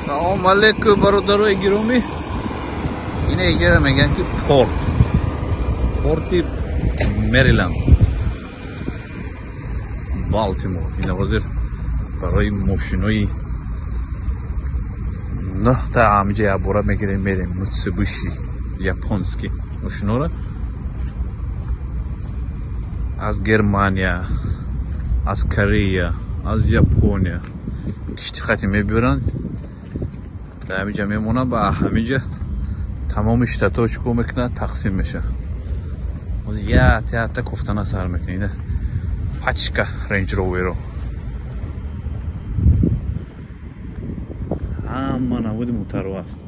Салом алейкум бародарои гиромӣ. Ина иҷара мегӯянд ки порт. Порти Мериленд. Балтимор. Ина ҳозир барои мошинои 9 ҳамиҷа якбора мегирем мерем Митсубиши японский мошинора аз Германия, аз Корея, аз Япония кишти хати мебиёранд. Дар ҳамиҷа мемонанд ба ҳамиҷа тамоми штатҳо чӣ кор мекунанд, тақсим мешаванд. Ҳозир якта кофтана сар мекунем. Пачка Range Rover-ро. Ҳама намуди мутаро аст.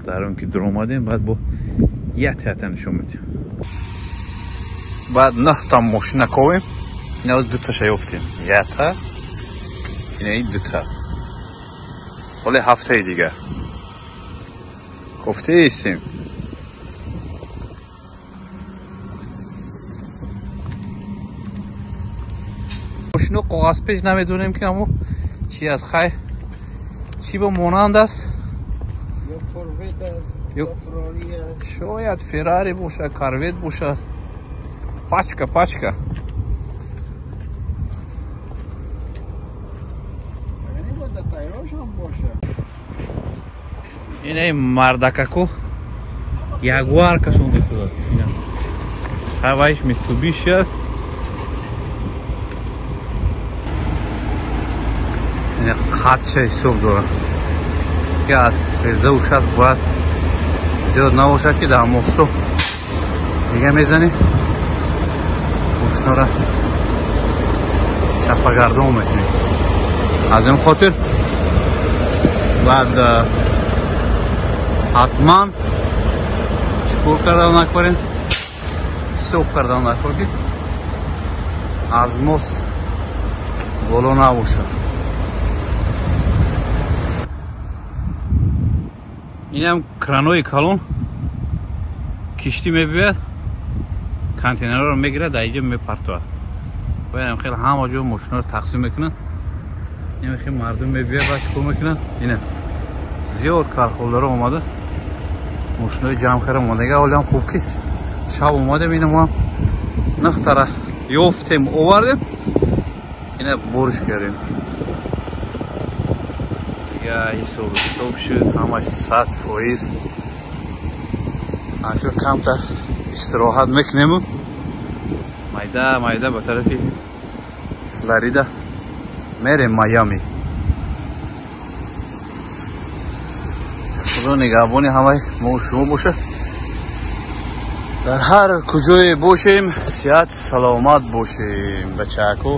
Дар он ки дуромадем, баъд бо якта нишон медиҳем. Баъд 9 мошина ковем. Ина дуташа ёфтем. Якта, ина дута. Ҳоле ҳафтаи дигар кофтаистем. Мошино коғазпеч намедонем ки амо чи аст, хай чи бо монанд аст. Ё Корвет аст, ё Феррари аст. Шояд Феррари бошад, Корвет бошад. Пачка, пачка. Ина мардакаку Ягуар кашон десудад. Ина ҳавайш Митсубиши аст. Ина қадша ҳисоб дорад ки аз 13.6 бояд зиёд набошад, ки дар мосто дига мезанӣ мошинора чапагардон мекунӣ. Аз ин хотир баъд ҳатман чӣ кор кардан накорем, ҳисоб кардан накор, ки аз мост боло набошад. Инам кранои калон киштӣ мебиёяд, контейнерҳоро мегирад, дар инҷо мепартояд. Бояд хеле ҳама ҷо мошинаро тақсим мекунанд. Ин хеле мардум мебиёяд, баъд чӣ кор мекунанд? Ина зиёд кархолдаро омада мошинои ҷамъ карда омадага. Ҳолиам хуб ки шаб омадем, ина мо 9 ёфтем, овардем, ина бориш кардем. Дига ҳисобу китоб шуд, ҳамаш 100%. Акнун камтар истироҳат мекунему майда майда ба тарафи Флорида мерем, Майами. Худо нигаҳбони ҳамаи мо шумо бошад. Дар ҳар куҷое бошем, сиҳат саломат бошем. Бачако,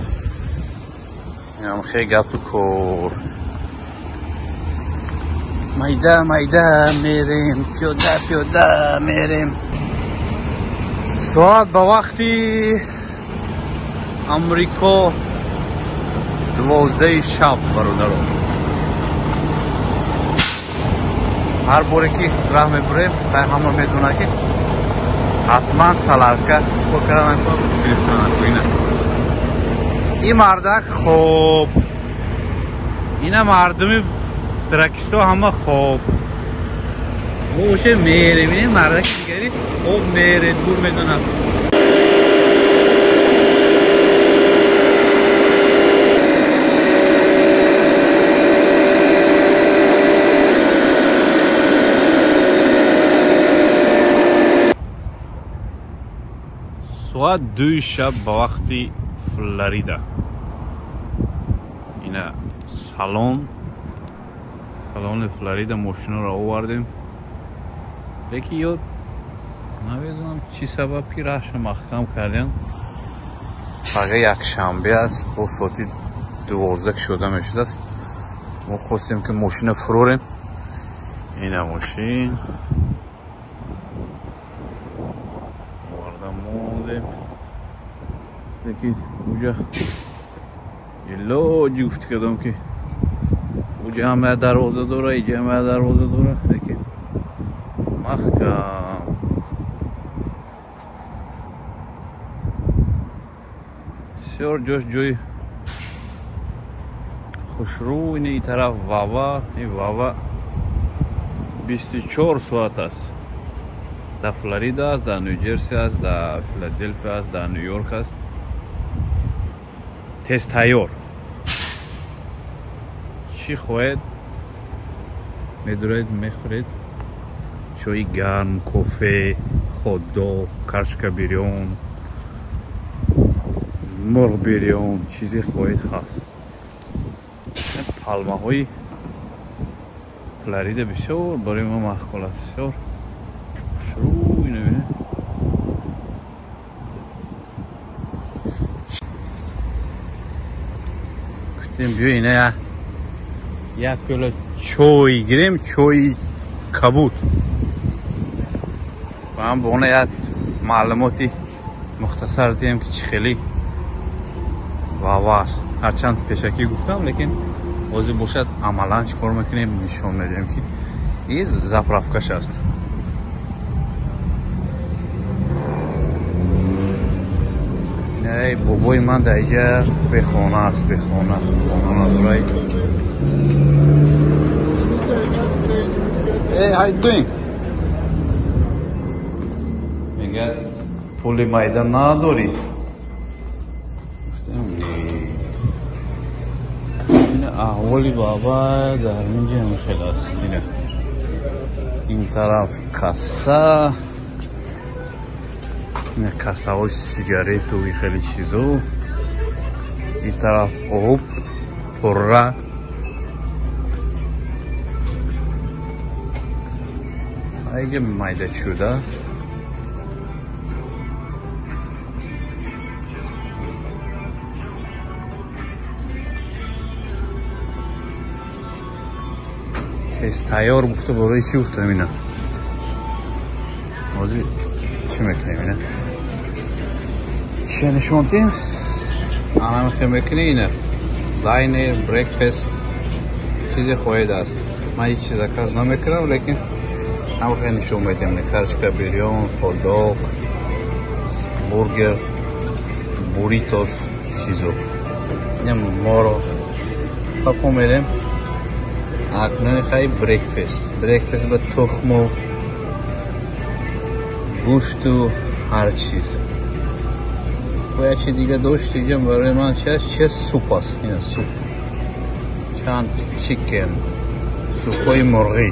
инам хеле гапу кор. Майда майда мерем, пиёда пиёда мерем. Соат ба вақти Амрико 12 шаб, бародарон. Ҳар боре ки раҳ мебурем, ҳама медонад ки ҳатман салатка чикор кардан накун, гирифтан накун. Ина ин мардак хоб, ина мардуми тракисто ҳама хоб. Мо боше мерем, ин мардаки дигари хоб мере, дур медонад. Соат 2 шаб ба вақти Флорида. Ина салони Флорида мошиноро овардем. Лекин ё намедонам чӣ сабаб ки раҳша маҳкам кардем. Фақат якшанбе аст, бо соати 12 кушода мешудааст. Мо хостем ки мошина фурорем. Ина мошин оварда мондем. Лекин уҷа илоҷи гуфти кардам ки уҷа ҳама дарвоза дора, иҷа ҳама дарвоза дора, лекин маҳкам. Бисёр ҷош ҷои Хушрӯ ин тараф Вава, ин Вава 24 соат аст. Дар Флорида аст, дар Нью-Ҷерси аст, дар Филаделфия аст, дар Нью-Йорк аст. Тез тайёр. Чӣ хоҳед медуред, мехӯред. Чои гарм, кофе, хот-дог, каршка бирён, мурғ бирён, чизе хоҳед ҳаст. Палмаҳои Флорида бисёр барои мо маъқул аст, бисёр хушрӯ. Ино бинед. Гуфтем биё ина як пиёла чой гирем, чои кабуд. Ва ҳам ба она як маълумоти мухтасар диҳем, ки чӣ хеле Вава аст. Ҳарчанд пешакӣ гуфтам, лекин ҳозир бошад амалан чӣ кор мекунем, нишон медиҳем, ки ин заправкаш аст. Эй бобои ман дар инҷа бехона аст, бехона, хона надорад. Hey, how you doing? Мегӯяд пули майда надорӣ? Гуфтам не. Ин аҳволи баба дар инҷа ҳам хеле аст. Ина ин тараф касса, ина кассаҳои сигарету и хеле чизо. Ин тараф об пурра. Айга майда чуда. Тез тайёр гуфта барои чӣ гуфтам ина? Ҳозир чӣ мекунем ина? Чӣ нишон диҳем? Ана мехоҳем мекунем ина. Дайнер, брекфест, чизе хоҳед аст. Ман ҳеҷ чиз заказ намекунам, лекин ҳамахе нишон медиҳам. Каршка бирён, хот-дог, бургер, буритос, чизо. Ина моро папо мерем. Акнун хай брекфест. Брекфест ба тухму гӯшту ҳар чиз. Бояд чи дига дошт инҷа барои ман чи аст? Чи суп аст. Ина суп. Чанд чикен, супҳои мурғӣ.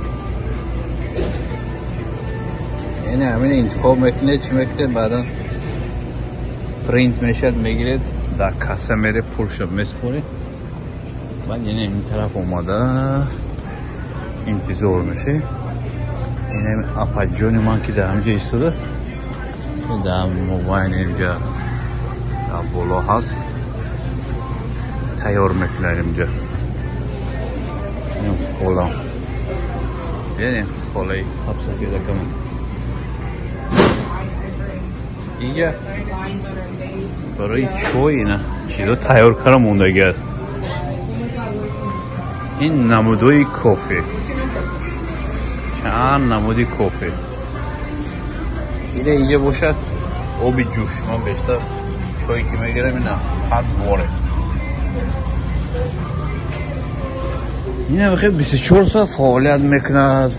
Ина ҳамин интихоб мекунед, чӣ мекунед, баъдан принт мешавад, мегиред, дар касса мере, пулшо меспоред. Баъд ина ин тараф омада интизор мешед. Ина апаҷони ман ки дар ҳамҷа истодааст, дар мобайн инҷа дар боло ҳаст, тайёр мекунад инҷа. Ин холам, яъне холаи сабсафедакамон. Инҷа барои чой ина чизо тайёр карда мондагӣ аст. Ин намудои кофе, чанд намуди кофе. Ина инҷа бошад оби ҷӯш. Ман бештар чое ки мегирам ина ҳад воре. Ина бихел 24 соат фаъолият мекунад.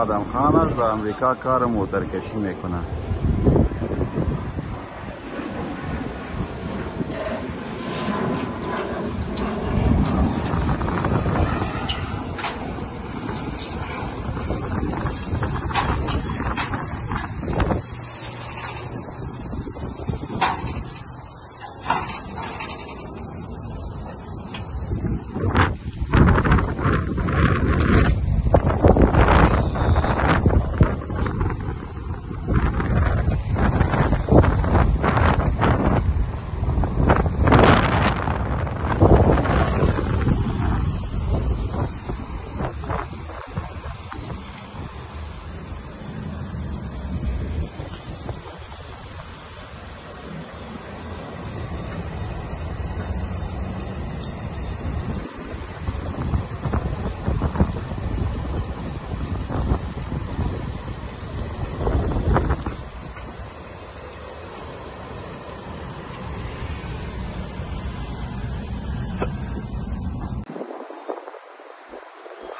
آدم خان است، در امریکا کار موترکشی میکنه.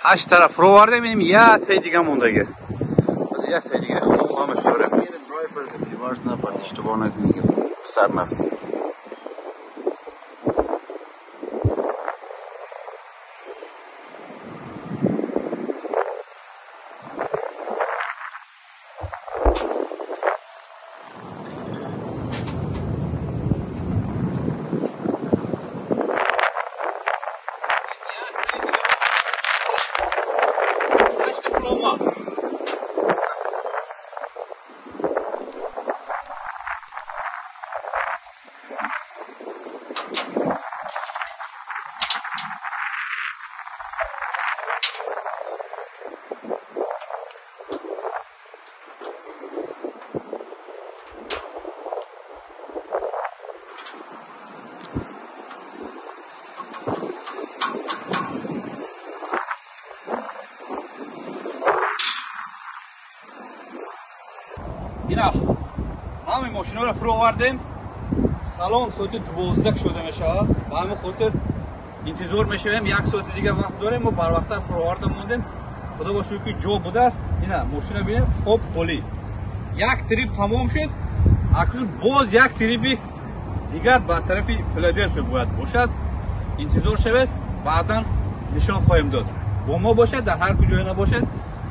هشت طرف رو وارده می‌بینیم یه تای دیگه مونده. بس یه تای دیگه خدا خواهم فوره. درایور دیوارز نه اشتباه نکنی که سر نفت. اینا همین ماشینا رو فرو آوردیم. سلام ساعت 12 شده میشه. به همین خاطر انتظار میشویم یک ساعت دیگه وقت داریم و بر وقت فرو آورده موندیم. خدا با شکر که جا بوده است. اینا ماشینا ببینید خوب خالی. یک trip تمام شد. اکنون باز یک trip دیگر به طرف فیلادلفیا باید باشد. انتظار شود بعدا نشان خواهیم داد. با ما باشد در هر کجای نباشد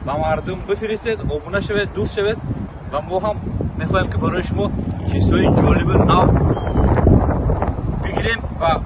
به مردم بفرستید، آبونه شوید، دوست شوید و ما هم میخوایم که برای شما چیزهای جالب نو بگیریم و